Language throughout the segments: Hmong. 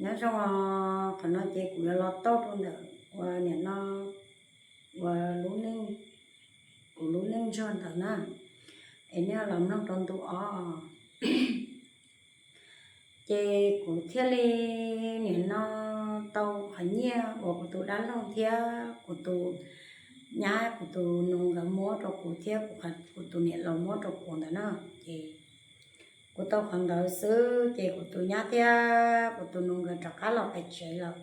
Nyob zoo os, qhov no ces kuv yuav los tau rau ntawm uas nim no uas lub neej, kuv lub neej ntsuag ntawd na, es nej los mloog rau ntu ob. Ces kuv thiaj li nim no tau qhov nyiaj uas kuv tus dab laug thiab kuv tus nyab, kuv tus nus nkawd muab rau kuv thiab kuv tus niam laus muab rau kuv ntawd na. Ces kuv tau qhov ntawd xwb ces kuv tus nyab thiab kuv tus nus nkawd rov qab los pem tsev lawm.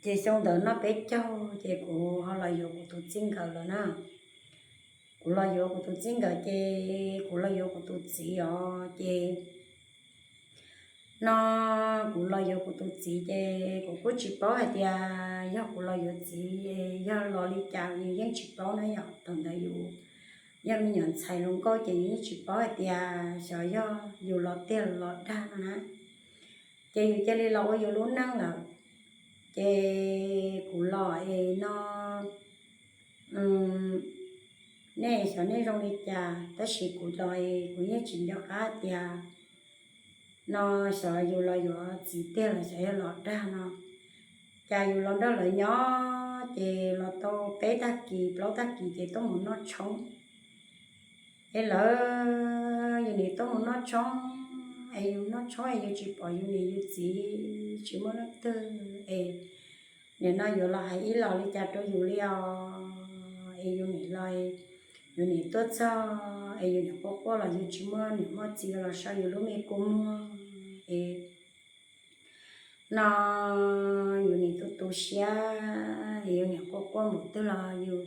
Ces xyoo ntawd noj peb caug ces kuv ho los yuav kuv tus txij nkawm lawm na. Kuv los yuav kuv tus txij nkawm ces kuv los yuav kuv tus txiv os ces no kuv los yuav kuv tus txiv ces kuv kuj tsis paub hais tias yog kuv los yuav txiv yog los li cas yus yeej tsis paub na yom. Thaum ntawd yus yog me nyuam ntxhais hluas nkauj ces yus yeej tsis paub hais tias xyov yog yus los tiag los dag no na. Ces yus cia li los ua yus lub neej lawm. Ces kuv los es no nej xyov nej zoo li cas tab sis kuv los es kuv yeej tsis nco qab tias no xyov yus los yuav txiv tiag los xyov yog los dag no. Cas yus los nrog lawv nyob ces los tau peb tag kis plaub tag kis ces tuaj mus noj tshoob. Es lawv yus nim tuaj mus noj tshoob, es yus noj tshoob es yus tsis pom yus niam yus txiv tsis muaj leej twg es nim no yuav los hais ib los li cas rau yus li os. Es yus nim los, yus nim tuaj txog es yus nim quaj quaj los yus tsis muaj niam muaj txiv los so yus lub me kua muag es no yus nim tu tu siab es yus nim quaj quaj mus twg los yus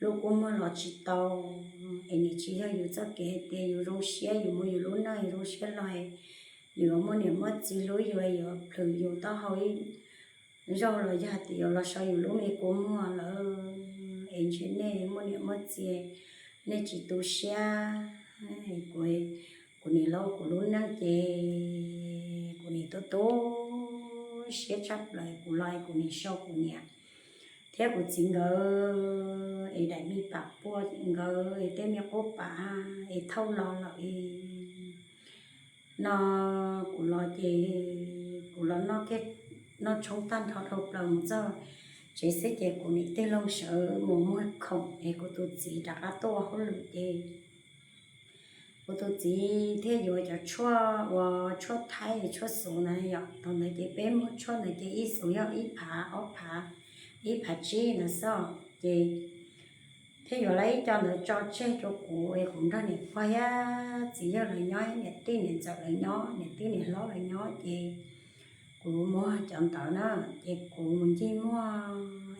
lub kua muag los tsis tau. Es nim tsis yog yus txoj kev hais tias yus zoo siab yus muaj yus lub neej yus zoo siab los yus muaj niam muaj txiv hlub yus yuav plhws yus taub hau ib zaug los yog hais tias yuav los so yus lub me kua muag lawm. Es ntshe nej muaj niam muaj txiv nej tsis tu siab. Kuv, kuv nim los kuv lub neej ces kuv nim tu tu siab tshaj plaws. Kuv los kuv nim so kuv niam thiab kuv txiv nkawd es daim me pam pua nkawd es tej me qub pam es thauj los lawm es no kuv los ces kuv los noj kiag, noj tshoob tag nrho dhau plaws mus txog tsev xwb ces kuv nim tig loo sawv mus muag khoom es kuv tus txiv rov qab tuaj ua hauj lwm ces kuv tus txiv thiaj yuav cov tshuaj uas tshuaj thaib tshuaj xuv ntawd yom. Thaum ntawd ces peb muag tshuaj ntawd ces ib xuv yog ib phav ob phav, ib phav tsib ntawd xwb ces thiaj yuav lawv ib co ntawd tso tseg rau kuv es kuv nrog niam pog thiab txiv yawg lawv nyob, niam tij niam ntxawm lawv nyob, niam tij niam hlob lawv nyob ces kuv muag cov ntawd na. Ces kuv mus ncig muag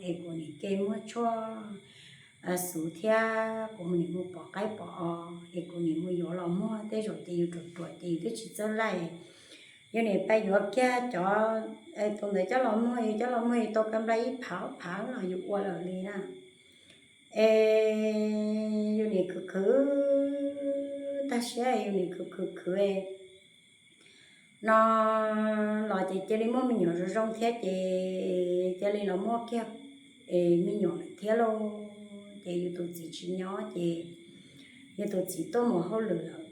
es kuv nim ke muag tshuaj xuv thiab kuv nim mus pom qaib pom os es kuv nim mus yuav los muag. Tej zaum ces yus ruam ruam ces yus twb tsis txawj laij, yus nim pais yuav kiag cov tus ntawd coj los muag, yus coj los muag yus tau ka nplai ib phav ob phav los yus ua lawm li na. Es yus nim khwv khwv tag siab, yus nim khwv khwv khwv no los ces cia li muaj me nyuam zoo zoo thiab ces cia li los muaj kiag es me nyuam lawm thiab lauj. Ces yus tus txiv tsis nyob ces yus tus txiv tuaj mus hauj lwm lawm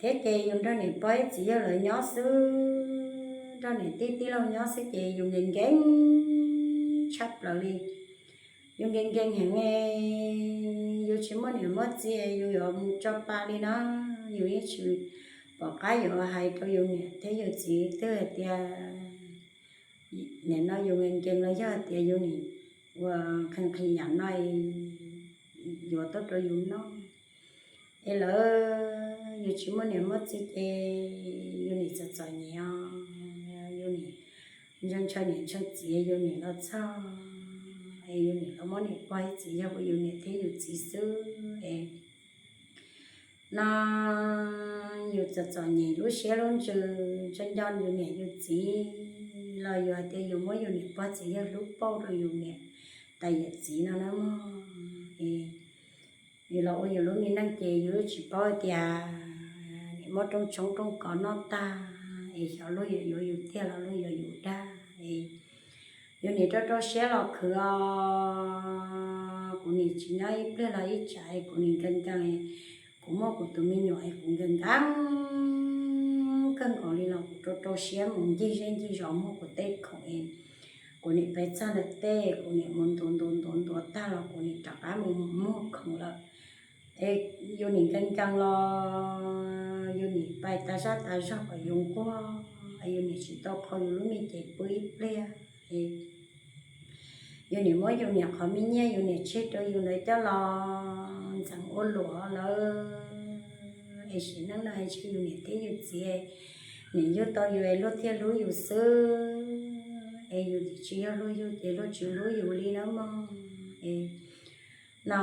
thiab ces yus nrog niam pog thiab txiv yawg lawv nyob xwb, nrog niam tij tij laug nyob xwb ces yus nkees nkees tshaj plaws li. Yus nkees nkees heev, yus tsis muaj niam muaj txiv yus yuav mus tso pa li na. Yus yeej tsis pom qab yuav hais rau yus niam thiab yus txiv twb hais tias nim no yus nkees nkees los yog hais tias yus nim ua qhee qhis yam no yuav tuaj rau yus noj es lawv yus tsis muaj niam muaj txiv ces yus nim txom txom nyem, yus nim ntshaw niam ntshaw txiv, yus nim los txog es yus nim los muab niam pog txiv yog ua yus niam thiab yus txiv xwb es no yus txom txom nyem lub siab lub ntsws tso nco yus niam yus txiv los yus hais tias yus muab yus niam pog txiv yawg hlub pauj rau yus niam tais yawm txiv no na mog. Es yus los ua yus lub me neej ces yus tsis paub tias nim muab rooj tshoob rooj kos noj tag es xyov luag yuav yuav yus tiag los luag yuav yus dag es yus nim rau rau siab los khwv os. Kuv nim tsis nyob ib pliag los ib tsam es kuv nim nkees nkees, kuv muaj kuv tus me nyuam es kuv nkees nkees kawg nkaus li los kuv rau rau siab mus ncig zej ncig zos muag kuv tej khoom es kuv nim pais txog ntawm tej, kuv nim mus ntuav ntuav ntuav ntuav tag los kuv nim rov qab mus muag khoom lawm. Es yus nim nkees nkees los yus nim pais tas zaj tas zog kom yus nquag, yus nim tsis tau qhau yus lub me cev pw ib pliag. Yus nim muab yus niam qhov me nyiaj yus niam tseg rau yus ntawd coj los ntxeev ua luam lawm. Es sim neej no ntshe yus niam thiab yus txiv nim yug tau yus es luag thiaj hlub yus xwb, es yus tsis yog luag yug ces luag tsis hlub yus li na mog. Es no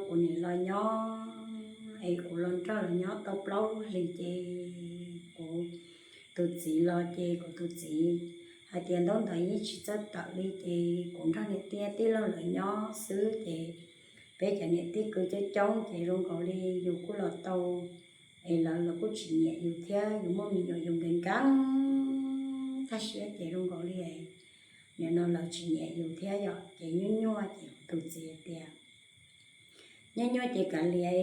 kuv nim los nyob, es kuv los nrog lawv nyob tau plaub lub hlis ces kuv tus txiv los ces kuv tus txiv hais tias ntaub ntawv yeej tsis txawj tawm li ces kuv nrog niam tij tij laug lawv nyob xwb ces peb cov niam tij kwv coob coob ces zoo nkaus li yus kuj los tau, es lawv los kuj tsis nyiam yus thiab yus muaj me nyuam yus nkees nkees tag siab ces zoo nkaus li nim no lawv tsis nyiam yus thiab yom ces nyuaj nyuaj ces kuv tus txiv tias nyuaj nyuaj ces kav liam,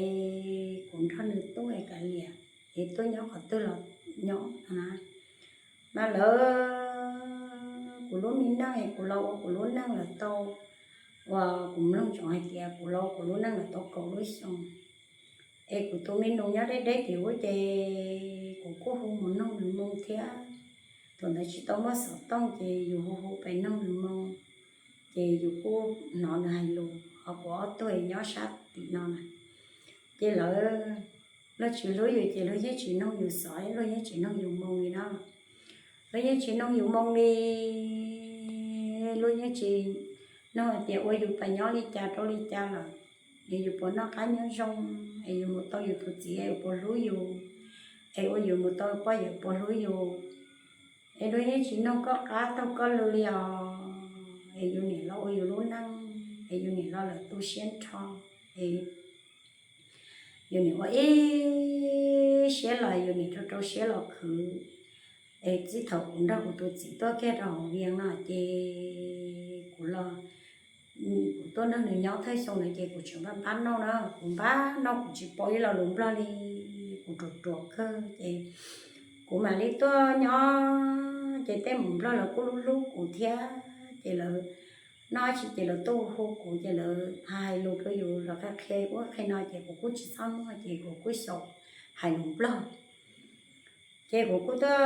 kuv nrog nws tuaj es kav liam, es tuaj nyob qhov twg los nyob no na. Mas lawv, kuv lub me neej es kuv los ua kuv lub neej lawm tau, uas kuv mloog tsoom hais tias kuv los ua kuv lub neej lawm tau kaum lub xyoo, es kuv tus me nus nyob deb deb tim ub ces kuv kuj hu mus noog nws moo thiab. Thaum ntawd tsis tau muaj xov tooj ces yus hu hu pais noog nws moo, ces yus kuj hnov nws hais lus, ho kuv ob tug nyob sab tim no na. Ces lawv, luag tsis hlub yus ces luag yeej tsis noog yus xov, luag yeej tsis noog yus moo li na. Luag yeej tsis noog yus moo li, luag yeej tsis noog hais tias ua yus pais nyob li cas rau li cas lawm, es yus puas noj qab nyob zoo, es yus mus tau yus tus txiv es yus puas hlub yus, es ua yus mus tau poj yawm puas hlub yus. Es luag yeej tsis noog koj qab taug koj lw li os. Es yus nim los ua yus lub neej, es yus nim los lawm tu siab nrho, es yus nim ua ib siab los yus nim rau rau siab los khwv. Es txij thaum kuv nrog kuv tus txiv tuaj kiag rau hauv Vias no ces kuv los, kuv tuaj nrog nws nyob thawj xyoo ntawd ces kuv tseem npaj npab noj na, kuv npab noj kuv tsis paub ib lo lus Nplog li, kuv ruam ruam kawg ces kuv mam li tuaj nyob ces tej mus Nplog lawv kuj hlub hlub kuv thiab ces lawv noj tsis ces lawv tuaj hu kuv ces lawv hais lus rau yus los qhia qhia ub qhia no ces kuv kuj tsis txhob muag ces kuv kuj xyaum hais lus Nplog. Ces kuv kuj tuaj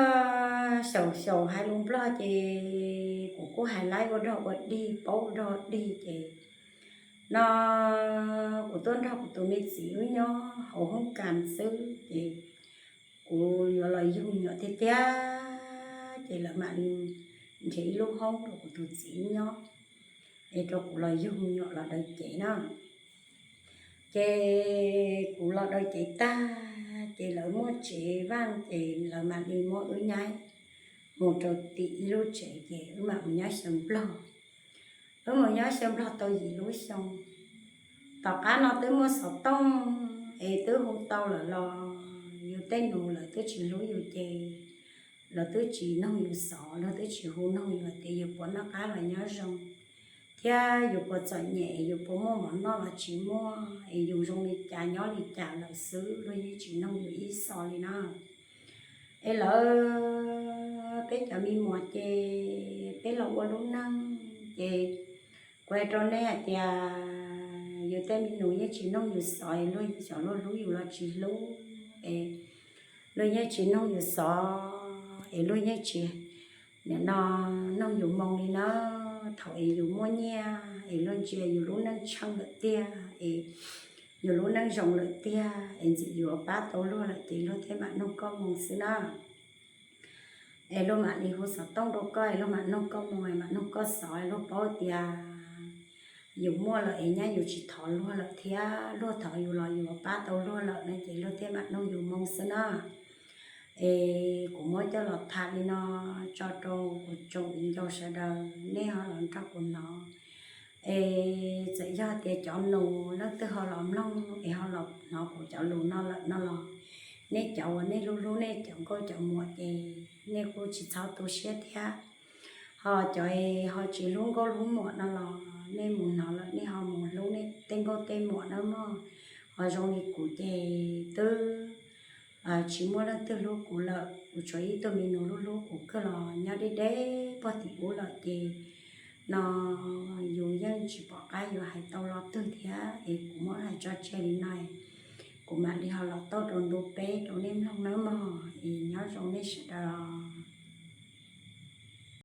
xyaum xyaum hais lus Nplog ces kuv kuj hais laib ua dog ua dig paub ua dog ua dig ces no kuv tuaj nrog kuv tus me txiv wb nyob hauv hoob kas xwb ces kuv yuav los yug me nyuam tiag tiag ces lawv mam li nrhiav ib lub hoob rau kuv tus txiv wb nyob, es rau kuv los yug me nyuam los daws cev na. Ces kuv los daws cev tag ces lawv muaj tsev vaj ces lawv mam li muab wb nyaib mus rau tim ib lub tsev ces wb mam mus nyob xyaw Nplog. Wb mus nyob xyaw Nplog tau yim lub xyoo. Tom qab no twb muaj xov tooj es twb hu tau lawm los yus tej nus lawv twb tsis hlub yus ces lawv twb tsis noog yus xov, lawv twb tsis hu noog yus tias yus puas noj qab los nyob zoo, thiab yus puas txom nyem, yus puas muaj mov noj los tsis muaj, es yus zoo li cas nyob li cas lawm xwb, luag yeej tsis noog yus ib xo li na. Es lawv, peb cov me muam ces peb los ua lub neej ces kuv hais rau nej hais tias yus tej me nus yeej tsis noog yus xov, luag xyov luag hlub yus los tsis hlub, es luag yeej tsis noog yus xov, es luag yeej tsis, nim no, noog yus moo li na. Thaum es yus muaj nyiaj es luag ntsia yus lub neej tsheej lawm tiag, es yus lub neej zoo lawm tiag, es ntxim yuav pab tau luag lawm ces luag thiaj mam noog koj moo xwb na. Es luag mam li hu xov tooj rau koj es luag mam noog koj moo es mam noog koj xov, luag paub tias yus muaj lawm es nyab yus tsis thov luag lawm thiab luag thov yus los yus pab tau luag lawm no ces luag thiaj mam noog yus moo xwb na. Es kuv muab coj los tham li no tso rau kuv tsoom viv ncaus sawv daws nej ho los nrog kuv hnov. Es txawm yog tias cov nus leej twg ho los mloog es ho los hnov kuv cov lus no lawm no los, nej cov uas nej hlub hlub nej cov nkauj cov muam ces nej kuj tsis txhob tu siab thiab. Ho cov es ho tsis hlub nkauj hlub muam no los nej mus hnov lawm nej ho mus hlub nej tej nkauj tej muam na mog. Ho zoo li kuv ces twb tsis muaj leej twg hlub kuv lawm, kuv tshuav ib tug me nus hlub hlub kuv kawg los nyob deb deb pog tim ub lawm ces no yus yeej tsis pom qab yuav hais tau lo twg thiab es kuv muab hais tso tseg li no, kuv mam li ho los tau rau ntu peb rau nej mloog nawb mog, es nyob zoo nej sawv daws.